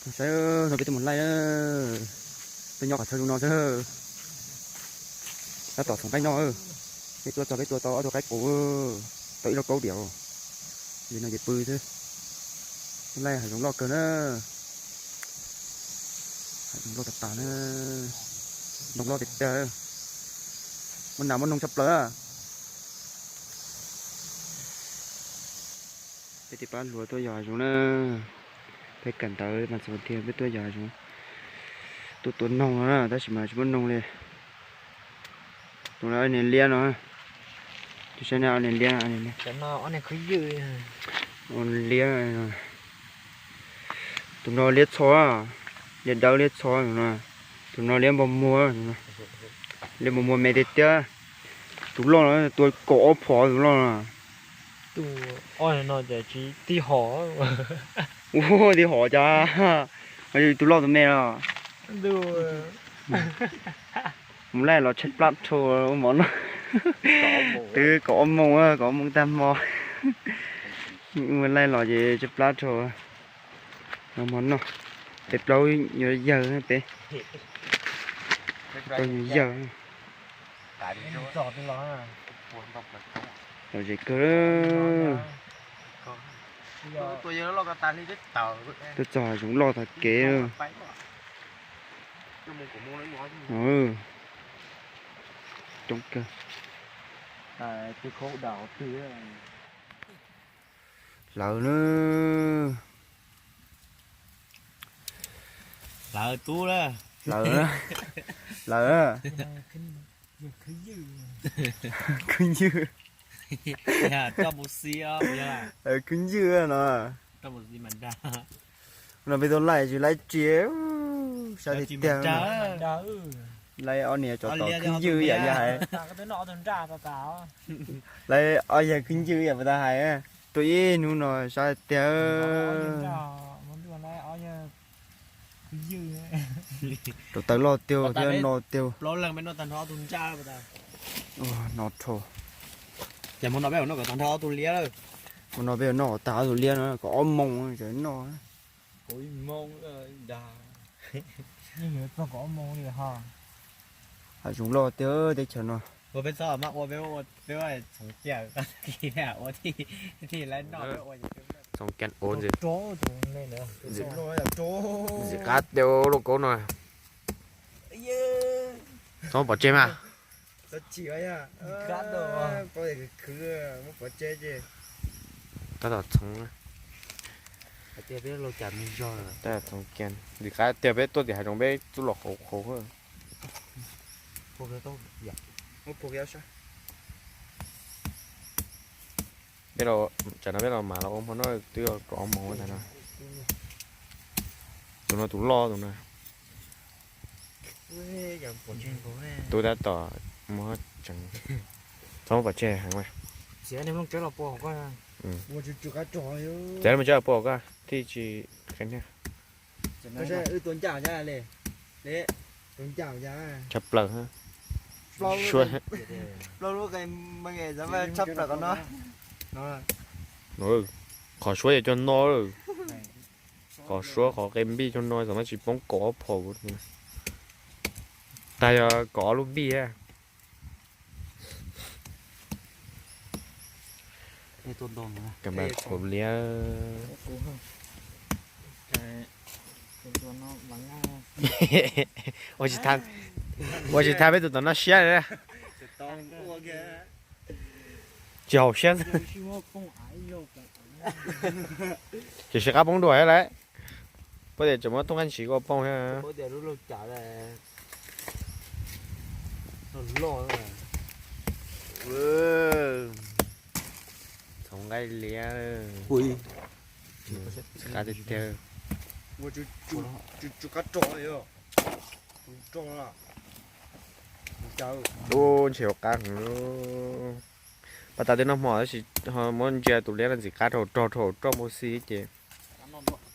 Saib no peb tuaj mus laij na, peb nyob qhov chaw zoo no xwb. Tab tom txhoov qaib noj, peb tuaj txog peb tua tau ob tug qaib qus, tau ib lub kaub diam. Li no ces pw xwb. Tuaj laij hav zoov loj kawg na. Hav zoov loj tas tas na. Ntoo loj tiag tiag. Muaj nas muaj noog tshaj plaws. Peb tij pab hluas tuaj yos hav zoov na. Peb kawm ntawv mas txog tiag peb tuaj yos hav zoov. Tuaj tua noog no na tab sis mas tsis muaj noog li. Tus no ob niag liab no. Tus saib na ob niag liab, liab. Tus no liab txho, liab dawb liab txho no. Tus no liab npog muag, liab npog muag me tiag tiag. Tus loj no tua kaum ob phom tus loj no. Tus ob no ces tsis tij hom. Ua tij hom cas, tus loj tus me los. Mus laij los tshaib plab dhau ua mov noj. Twb kaum ob moos, kaum ob moos tag hmo. Mus laij los ces tshaib plab dhau. Los mov noj. Peb plaub nyuag yawg peb. Plaub nyuag yawg. Lom zem kawg. Tuaj txog zoov loj tag kev. Coob kawg. Lawv na. Lawv tub na. Lawv na. Lawv na. Khwb ywg. Khwb ywg no. No peb tuaj laij tsis laij tsis, sab tiag tiag. Laij ob niag tsov tom khwb ywg yam yog hais. Laij ob yag khwb ywg yam puas tau hais. Tuaj ib hnub no sab tiag. Rau tawv loj tiag thiab no tiag. No dhau. Ces hmo no peb noj kom tag nrho ob tug liab lawm. Hmo no peb noj kom tag ob tug liab no kom ob moos tseem noj. Hav zoov loj tiag teb chaws no. Ua peb txhob mas ua peb ua peb ua txhoov kiag, ua thiaj li noj. Txhoov kiag ua ntxim qab tiag lub kaub no. Txhoov pov tseg mas. Tab tom txhoov. Txhoov kiag ntxim qab tiag, peb tuaj tim hav zoov peb txuj lom qhuav qhuav. Peb los, tsam no peb los mam los ua hmo noj twb kaum ob moos tag no. Tus no tus loj tus no. Tub tab tom muab tseev. Txhob pov tseg heev mas. Txiav mus tsev los pom koj thiaj tsis qhia. Tshaj plaws. Tshaj plaws qhov no. Qhov suab yog cov no. Qhov suab qhov qe npij cov no txawm tsis poob kaum ob phom. Tag yog kaum ob lub npij. Kam mas qhuav liab. Ua tsis tau, ua tsis tau peb tus tom noj siab. Tsis haum siab. Ces siv qab poob dua lawm. Puab tias tseem muab thooj nqaij ntshis kua poob thiab. Txhoov nqaij liab. Qab tiag tiag. Ub, ntshe ua qab heev. Pab tas twb noj hmo tab sis ho muab ntsia tus liab no ntxim qab rau rog rau roj npau xi ces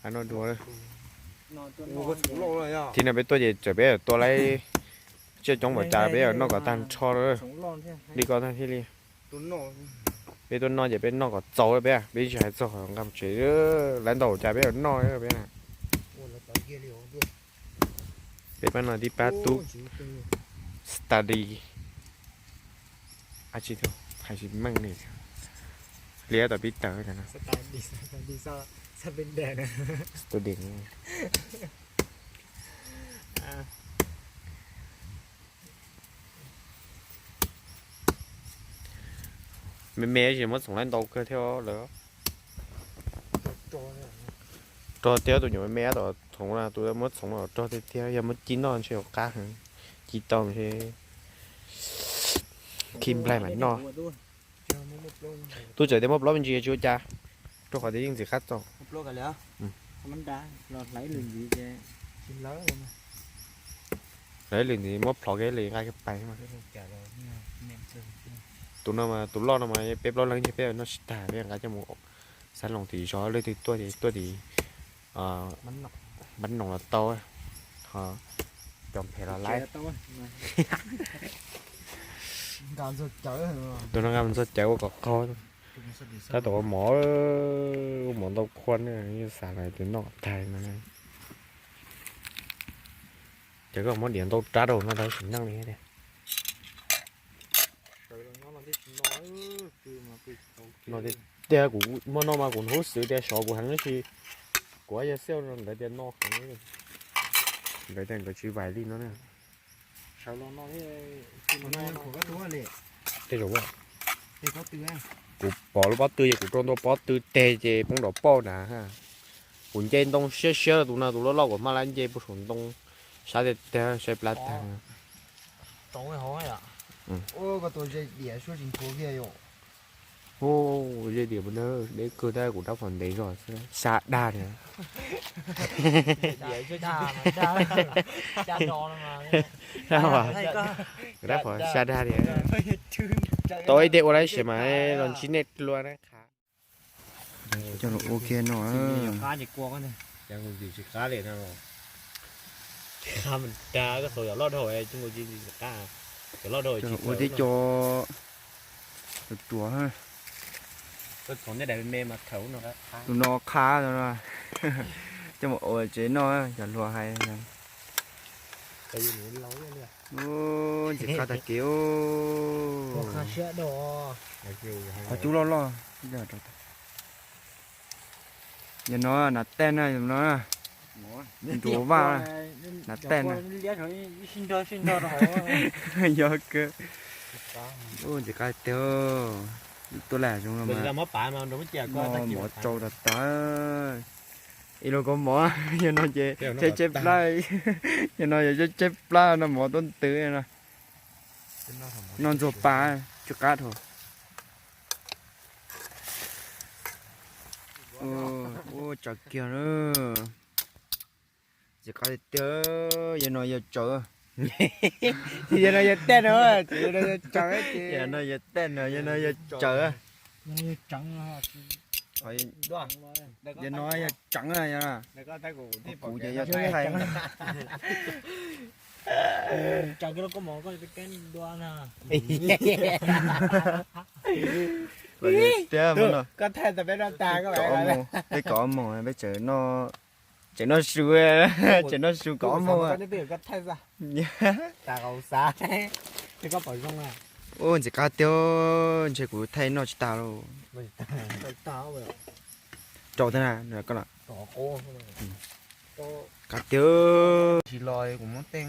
qab noj dua. Thiab no peb tuaj ces txawm peb tua laib tsiaj coob npaum cas peb yuav noj kom tag nrho li ko thiaj li. Peb tuaj noj ces peb noj kom txaus peb, peb tsis hais txog nqa mus tsev, laib ntau cas peb yuav noj peb na. Peb pab no tib pab tub study. Ab tsi tu, hais tsis meej li. Liab tom pib tawm no. Student. Me me tsis muab txhoov lawv ntau kawg thiab lawm. Rog thiab tus nyuam me me tom txhoov na, tus muab txhoov los rog tiag tiag, yog muab ci noj ntshe qab heev. Ci tau ntshe khi nplaig mam noj. Tub txawm tias muab plaub me ntsis tsis ua cas, rau qhov tias yeej ntxim qab txaus. Hlawv lwm ntxiv muab plhov kiag li nqa kiag pais mas. Tus no mas tus loj no mas peb plaub leeg ces peb noj tsis tag, peb nqa coj mus xav loos tim zos, leej twg tuaj ces tuaj tim npab noos los tau, ho cov phem los laiv. Tus no nqa mus ntxuag cawv ua kom qaug. Tab tom ua mov, ua mov ntau qhuav ne, yeej xav los tus noj tag no. Ces koj muab diav ntau rab rau no tau sim neej li thiab. No tiag tiag, kuv hmo no mas kuv hnov xwb tias sov kuv heev, tab sis kuv yog xij ntawd tias no heev, ntawd tias nkawd tsis vais li no na. Tej zaum kuv pom lub pob tw ces kuv rau ntua pob tw teg ces poob nrov pauj na. Kuv nce ntoo siab siab rau tus no, tus loj loj kuv hmab lab nce puag saum ntoo, sab tiag tiag saib plab tag. Ua koj tua ze diam suab tsis nthuav kiag yom. Hu, ze diam mus na, deb kawg tab kuv rab phom ntev zog xwb, xya dag thiab. Kuv rab phom xya dag thiab. Tau ib teg ua lab sis mas los ntsib nej dua na. Coj los ua kiag no. Coj los ua tib co ruam ruam. Tus no qha, coj mus ua tsev noj, cov hluas hais. Ntxim qab tag kev. Qhov cub loj loj. Yog no nas taj na, yog no ntuav vaj, nas taj na. Yog kawg. Ntxim qab tiag. Tuaj laj zoo no mas, mov tsau tas tas. Ib los kov mov, yog no ces tshaib tshaib plab, yog no yog tshaib tshaib plab no mov tuaj ntws no. Noj ntxuag pa, tsw qab dhau. Ua tsaws kiag na. Ntxim qab tiag, yog no yog tsawv. Yog no yog tej no, yog no yog tej no, yog no yog tsawv. Yog no yog tseev, kuv ces yog thaij. Peb kaum ob moos, peb tseem noj su, tseem noj su kaum ob moos. Ub, ntxim qab tiag, ntshe kuv thaij noj tsis tag lauj. Rau thiab na, koj na. Qab tiag. Tsis los kuv muab tej.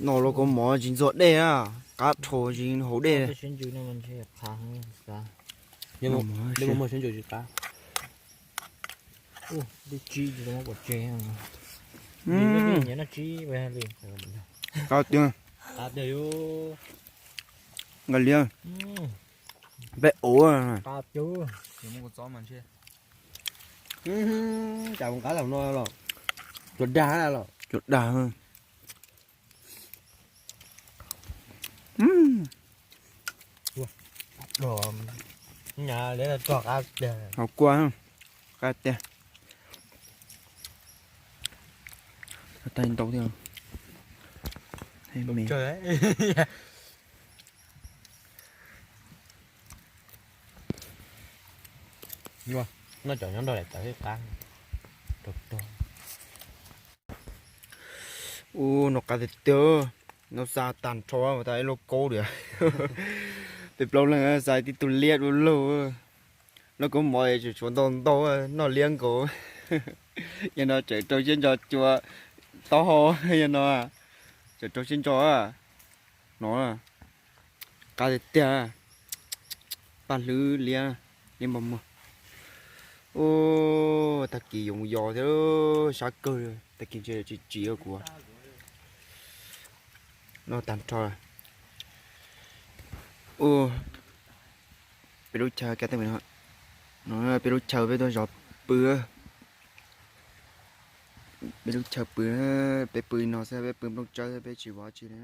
No los kov mov tsis ntxuag dej na, qab dhau tsis haus dej. Qab tiag. Nqa liab. Peb ua. Cas qab los, cua dag los. Cua dag. Hauv kua, qab tiag. Tag ntau thiab. Noj cov nyob nrog daim tawv qab. Ub, noj qab tiag tiag, noj xa tag nrho tas ib lauj kaub diam. Peb plaub leeg xa tib tug liab du lug. Lauj kaub mov tseem tshuav ntau ntau, noj liab nkaus. Yog no tseem rau siab ntso cua taub hau, yog no tseem rau siab ntso no. Qab tiag tiag, paj hlwb liab, liab npag muag. Ub, tag kis yuav mus yos thiab, sab kawg, tag kis ntshe tsis tsim kuv. Noj tag nrho. Ub, peb lub chaw, peb lub chaw peb tuaj zov pw. Peb lub chaw pw, peb pw no xwb, peb pw nplooj tsawb xwb, peb tsis vov tsi li.